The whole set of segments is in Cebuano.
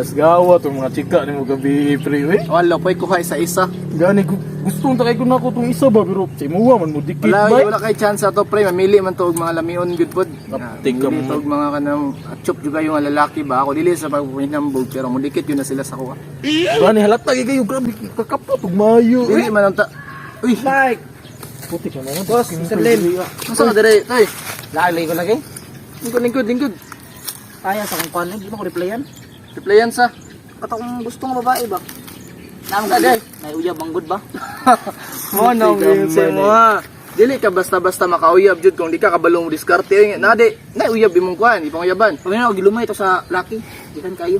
Alas gawa tong mga chika nimo gabi pre eh. Wala po'y kuha isa-isa. Gani gusto ta kay ko nako tong isa ba pero sa imuha man mo dikit Wala ba. wala kay chance ato pre, mamili man to og mga lamion gud pod. Kaptig ka Mamili mo. to og mga kanang atchop juga yung mga lalaki ba. Ako dili sa paghinambog pero mudikit yun na sila sa kuha. Gani halata gyud kayo grabe kakapot ug maayo Dili eh. man ang ta. Uy, Mike! Puti ka na. Boss, Mr. Lim. masa ka dire, tay? Lagi ko lagi. Lingkod, lingkod, lingkod. Kaya sa kong kuan, di ba ko replyan? Replyan sa. Kato kung gusto nga babae ba? Naam ka Tagay. May uyab ang good ba? Mo na Puti ka sa man, mo ha. Dili ka basta-basta makauyab jud kung di ka kabalong mo diskarte eh. Na di, na uyab imong kuan, ipanguyaban. Pamina og gilumay ito sa laki. Gikan kayo.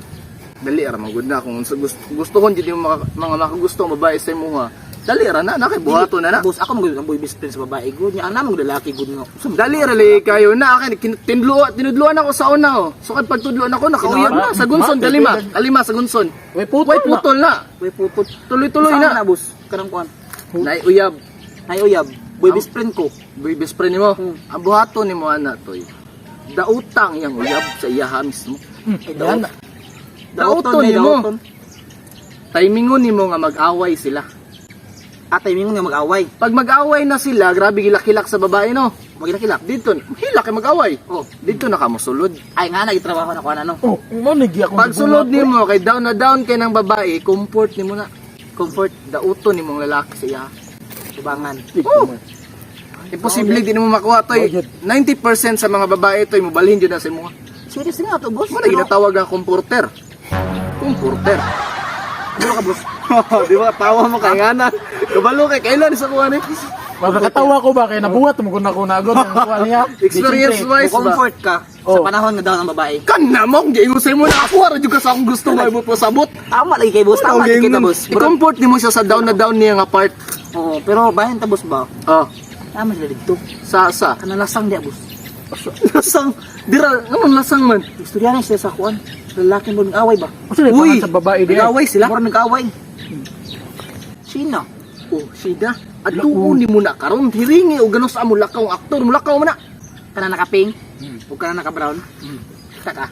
Dali ra man gud na kung unsa gusto gustohon jud imong mga makagusto ang babae sa imuha. Dali ra na, na kay buhaton na na. Boss, ako magud ang boy best friend sa babae good. Nya ana mong lalaki good nga. Usa man- Dali ra lagi kayo na akin tinudloan ako sa una oh. So kad pagtudloan ako nakauyab na sa gunson kalima, kalima sa gunson. Way putol Way putol na. Way putol. Tuloy-tuloy Saan na. na boss? Kanang kuan. Nay uyab. Nay uyab. Boy best friend ko. Boy best friend nimo. Hmm. Ang buhaton nimo ana toy. Dautang yang uyab sa iyaha mismo. Ay, daot. Daoton eh, nimo. daoton. Timingon nimo nga mag-away sila. Atay mingon nga mag-away. Pag mag-away na sila, grabe gilak-hilak sa babae no. Magilak-hilak. Dito, hilak kay mag-away. Oh. Dito na ka mosulod. Ay nga nagitrabaho na kuan ano. Oh, mo ni gi akong Pag sulod nimo kay down na down kay ng babae, comfort nimo na. Comfort Dauton nimo ang lalaki sa iya. tubangan. Oh. Imposible di nimo makuha toy. Oh, yun. 90% sa mga babae toy mobalhin jud na sa imo. Serious nga to boss. Mo na ginatawag ang comforter. Comforter. Ano ka boss? Di ba tawa mo kay ngana. Kabalo kay kailan sa kuha ni. Nakatawa ko ba kay nabuhat mo kun ako nagod ang kuha niya. Experience wise ba? Comfort ka sa Oh. panahon nga down ang babae. Kana mo kung giingon sa imo na ako ra jud ka sa akong gusto nga imong pasabot. Tama lagi kay boss, tama lagi kita boss. Pero, I-comfort nimo siya sa down na down niya nga part. oo, pero bahin ta boss ba? Oh, Tama sila dito. sa. Kanang lasang diya boss. Lasang dira nganong lasang man. Istorya na sila sa kuan. Lalaki mo nag-away ba? Usa ni Uy, sa babae di. nag-away sila. Mura nag-away. Sino? Oh, sida. Adtuon nimo na karon hiringi og ganos sa mulakaw ang aktor, mulakaw man na. Kana naka-pink? O kana naka-brown? Kita ka.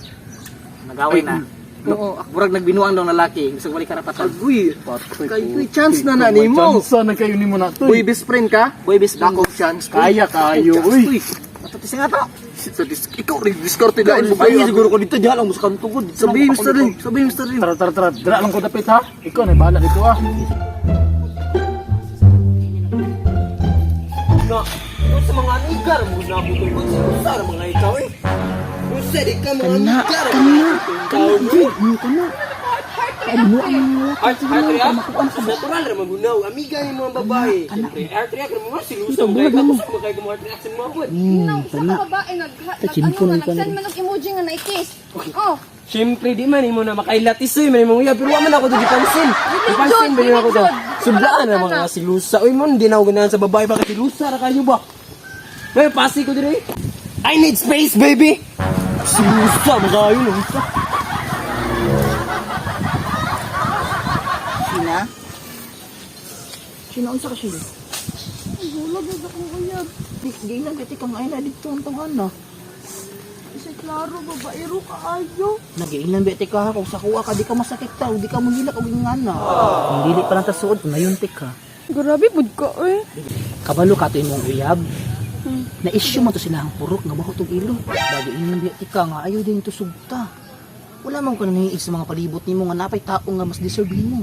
Nag-away na. Oo, Murag nagbinuang daw ng lalaki. Bisag wali karapatan. agoy. Kay uy, chance na na nimo. Chance na kayo nimo na to. Uy, best friend ka? Boy best friend. Dako chance. Uy. Kaya kayo, Chance, uy. uy. Matutis nga to. Sa ikaw rin diskarte dahil mo Ay, kayo. siguro ko dito diyan lang musukan tugod. Sabi Mr. Lim, sabi Mr. Lim. Tara tara tara, dira lang ko dapit ha. Ikaw na bahala dito ah. Na, kung sa mga amigar mo na ako tungkol sa usa ra mga ikaw eh. Unsa di ka mga amigar? Kana, kana, Art art react. Natural ra magunaw. Amiga ni mga babae. Siyempre, art react ra mo silusa mo kay ka mo kay mo art reaction mo pod. Nang usa ka babae nag ano nga nag-send man og emoji nga naikis. Oh, Siyempre, di man imo na makailatis oy, man imong iya, pero wa man ako to gipansin. Gipansin ba yun ako to? Sudlaan na mga silusa. Uy, mon, di na ako ganahan sa babae baka silusa ra kayo ba? May pasi ko dire. I need space, baby. Silusa mo kayo no. Sina? Sina unsa ka sila? Wala gyud akong uyab. Di giinan kay kang ay na dito ang tawhan na. Kasi klaro babaero kaayo. Nagiinan ba ka kung sa kuha ka di ka masakit ta, di ka muhilak og ingana. Kung dili pa lang ta suod nayuntik ka. Grabe pud ka eh. Kabalo ka to imong uyab. Na issue man to sila ang purok nga baho tog ilo. Bago inan ba ka nga ayo din to sugta. Wala man ko naniig sa mga palibot nimo nga napay tao nga mas deserve nimo.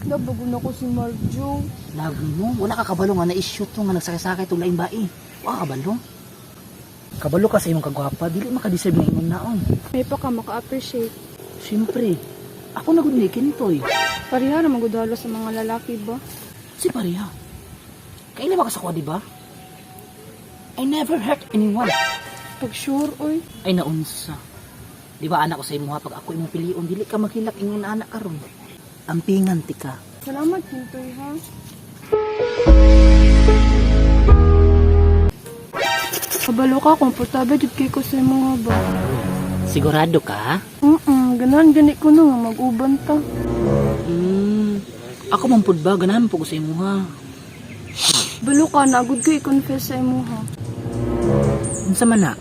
Nabago na ko si Marjo. Love nimo, wala ka kabalo nga na issue to nga nagsakay-sakay tong laing bae. Wa ka kabalo. Kabalo ka sa imong kagwapa, dili maka-deserve nga imong naon. May pa ka maka-appreciate. Siyempre, ako na gud ni Kintoy. Pareha ra magud halos sa mga lalaki ba? Si pareha. Kailan ba ka sa kuha, di ba? I never hurt anyone. Pag sure oy. Ay naunsa. Di ba anak ko sa imo ha, pag ako imong pilion, dili ka makilak ingon na anak karon. Ampingan ti ka. Salamat Kintoy ha. Kabalo ka, komportable jud kay ko sa imong ba. Sigurado ka? Ganahan gani ko na nga mag-uban ta. Ako man pud ba ganahan po ko sa imo ha. Balo ka na gud ko i-confess sa imo ha. Unsa man na?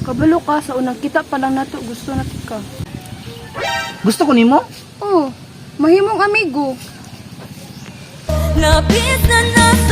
Kabalo ka sa unang kita pa lang nato gusto na ka. Gusto ko nimo? Oh, mahimong amigo. Labis na.